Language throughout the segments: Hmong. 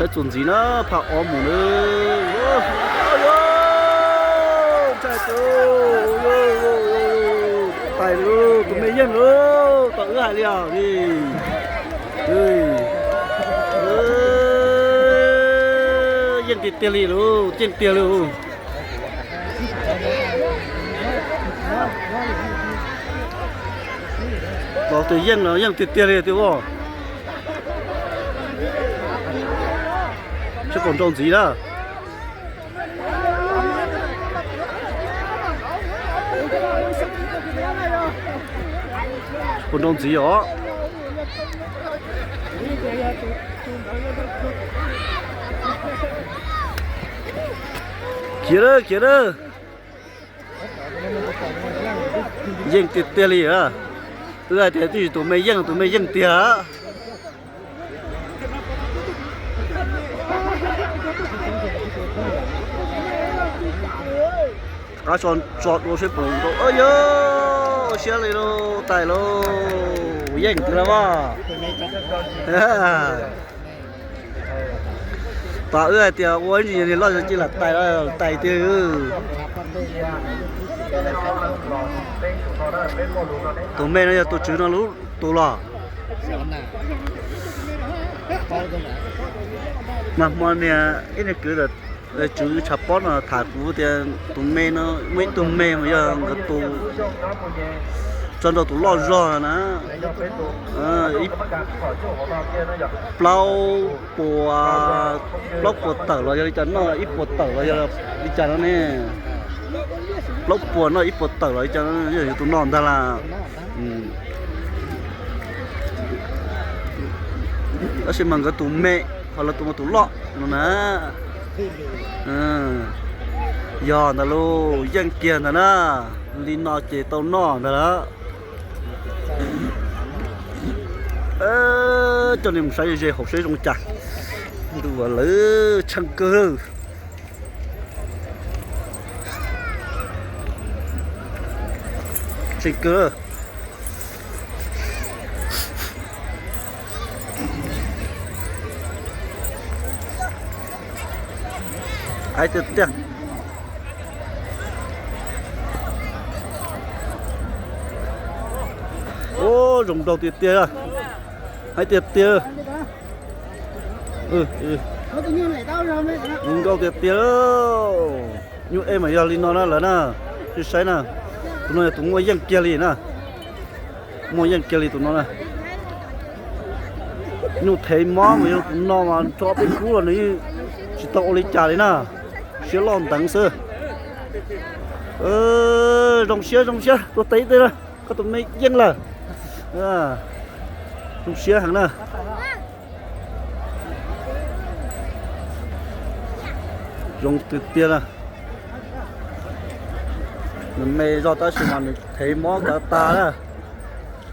Saib txuas ntxiv na, phaj ob mus na. Tais lawm, tus me yeej lawm, tom wb hais li os. Yeej tiag tiag li lawm, yeej tiag li. Los tias yeej los yeej tiag tiag li tiag as. Seb puas nrau ntxiv na. Puas nrau ntxiv os. Khiav lawm, khiav lawm. Yeej tiag tiag li. Wb hais tias twb yog tus me yeej, tus me yeej tiag. Rov qab so dua seb puas nrau. Yog, ua siab li lauj, tais lauj, yeej tiag lauj mas. Tos wb hais tias ua ib ntsis niag loj cia lam tais, tais tiag. Tus me no yog tus tswv no lub tus los? Mas hmo niag ib niag kwv, tswv tshav pob no tham kuv tias tus me no muaj ib tug me mas yog nkawd tus tso nrau tus loj zog na. Plaub puas, plaub puas tawm los yog li cas no, ib puas tawm los yog li cas no ne? Plaub puas no ib puas tawm los li cas no, yog tus no ntag las. Tab sis mas nkawd tus me, ho lawv tus no tus loj no na. Yog ntag lauj, yeej kiag ntag na. Li no ces tau noj ntag lawm. Coj nej mus saib ze ze hauv seb zoo cas. Ntuj, lawv tsheej kawg. Tsheej kawg. Hais tiag tiag. Ua zoo nraug tiag tiag. Hais tiag tiag. Zoo nraug tiag tiag. Nyuj ej mas yog li no na lawv na. Saib na, tus no yog tus muaj yeej kiag li na. Muaj yeej kiag li tus no na. Nyuj thev mob mas yog tus no mas rho peb kub los nws yeej tsis tau ua li cas li na. Siab loj nteev xwb. Zoo siab, zoo siab, tuag tes tes na. Koj tus me yeej lawm. Zoo siab heev na. Zoo tiag tiag na. Nws me zog tab sis mas nws thev mob kav tas na.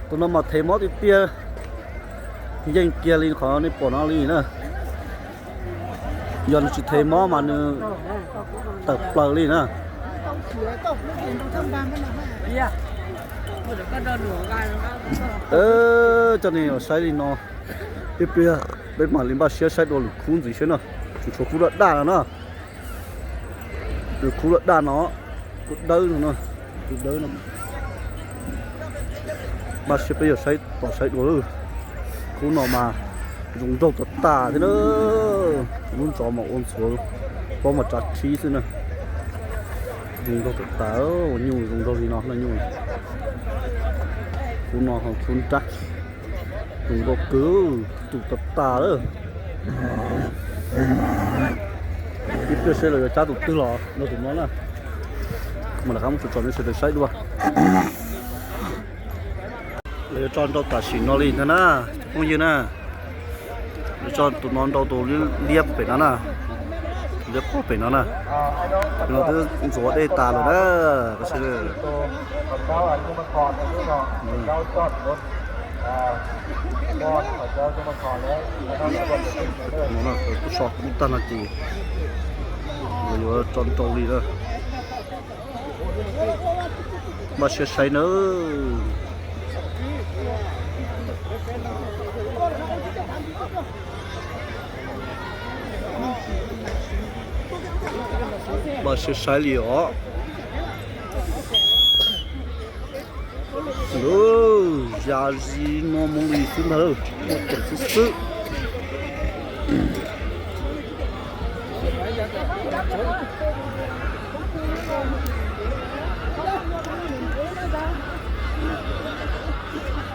Tus no mas thev mob tiag tiag. Yeej kiag li qhov nej pom no li na. Yog nws tsis thev mob mas nws tawm plaws li na. Coj nej saib li no, peb, peb mam li npaj siab saib dua lwm khub ntxiv seb na. Tseem tshuav khub daj daj no na. Lwm khub daj daj no, khub dawb no, khub dawb no. Npaj siab peb yuav saib tos saib dua lawm. Khub no mas zoo nraug tas tas thiab na. Lub ntxov mas ua ntxhuav, plaub mas tsav rhib xwb na. Zoo nraug tas tas, ua nyuj zoo nraug li no na nyuj. Khub no ho khub nrab, zoo nraug kawg, tus tas tas lawm. Ib pliag seb lawv yuav cab tus twg los nrog tus no na. Mas rov qab muab tso tso nej sawv daws saib dua. Lawv yuav tso nrau tam sim no li ntag na, cov phooj ywg na. Lawv tso tus no nrau tus liab pem no na, liab pem no na. No twb ntxuav dej tas lawm na. Kuj so kub tag no ces lawv yuav tso nrau li na. Npaj siab saib nawb. Saib saib li os. Zas zis no mus li xwb ntag, muaj ceem xwb xwb.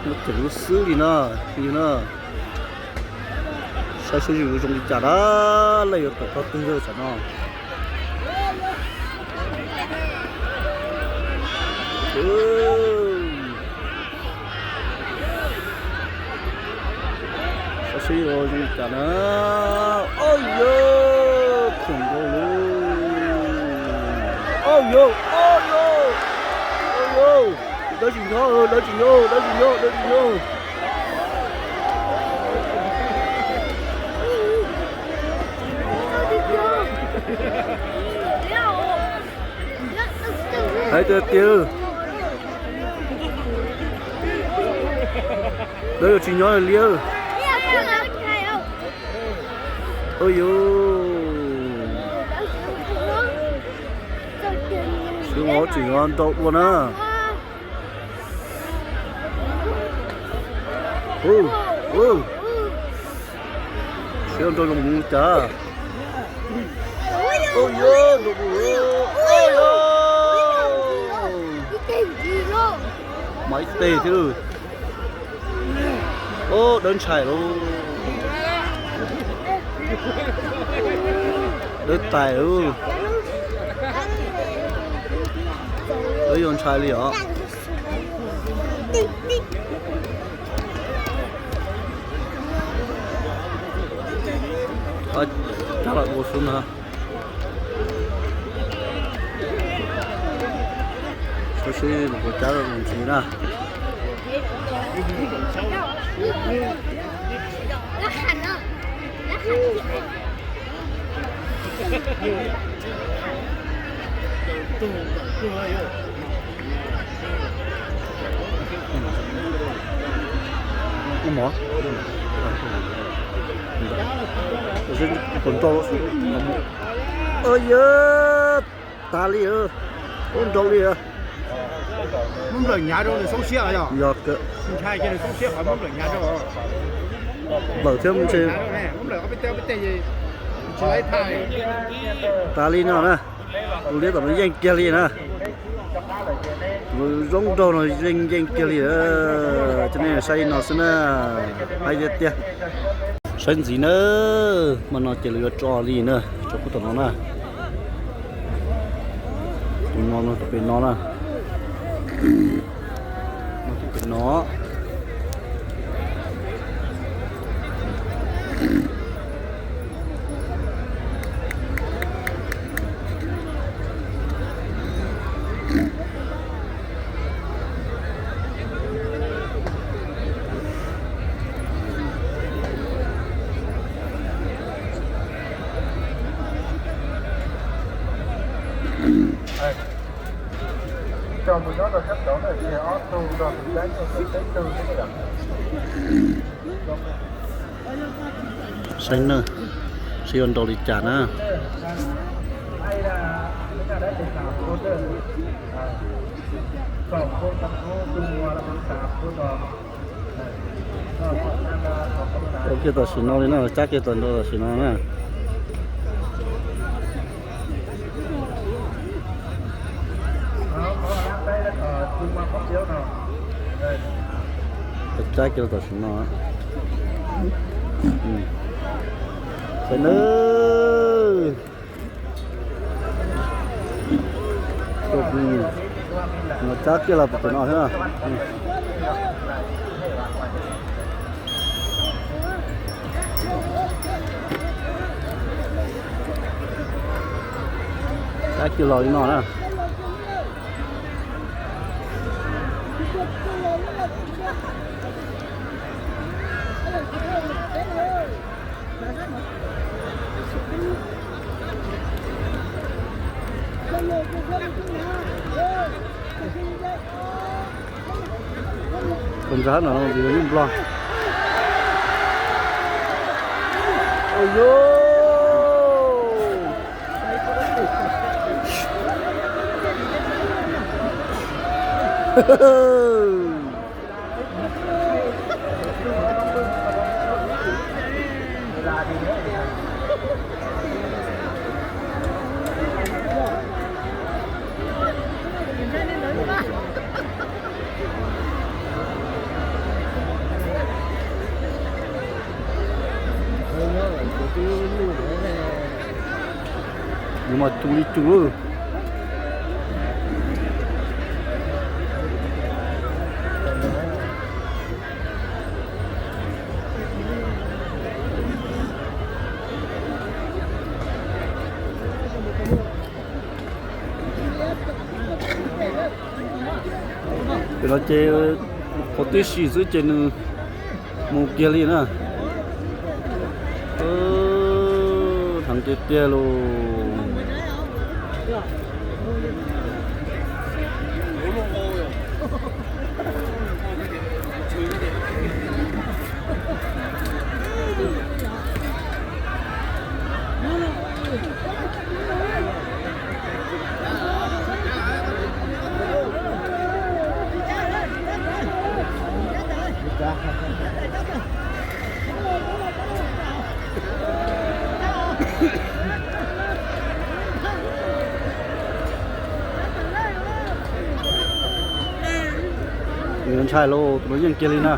Muaj ceem lub xwb li na, yus na. Saib seb yus zoo li cas na, leej yuav tawm tog twg tam no. Saib seb zoo li cas na. Au yau, khoom nkaus li. Au yau, au yau, au yau. Dawb tsis nyob, dawb tsis nyob, dawb tsis nyob, dawb tsis nyob. Hais tias tiag, lawv yuav tsis nyob li. Ua yus, sib ua tsis nyob nrau dua na. Sib nrau zoo mus cas. Ua yus, nrau mus. Mas ib teg thiab. Ub, dawb ntshai lauj. Dawb tais lauj. Dawb yuav ntshai li os. Cab los dua xwb na. Saib seb puas cab los ntxiv na. Ua mov. Ua nrau. Yog tas li, ua nrau li. Muab nplawm hnyav rau nws xoob siab yog. Yog, ntshai ces nws xoob siab qhov muab nplawm hnyav rau. Nplawm thiab ntshe. Muab nplawm ob peb teg ob peb teg tsis laib thaj. Tas li no na. Tus liab tom no yeej kiag li na. Tus zoo nraug no yeej yeej kiag li. Cov nej saib li no xwb na. Hais tiag tiag. Saib ntxiv na. Mas no ces lawv yuav tso li na, tso pub tom no na. Tus no no tom pem no na. No tom pem no. Saib na, saib yuav nrau li cas na. Ua kiag tam sim no li na, cab kiag tam nrau tam sim no na. Cab kiag tam sim no. Saib na. No cab kiag los pem no thiab. Cab kiag los li no na. Tus ntxhab no yog Nplog. Ua yus, Nws mas cug li cug. Ces no ces qhov twb sim xwb ces nws mus kiag li na. Heev tiag tiag lauj. Ntshai lauj, tus no yeej kiag li na.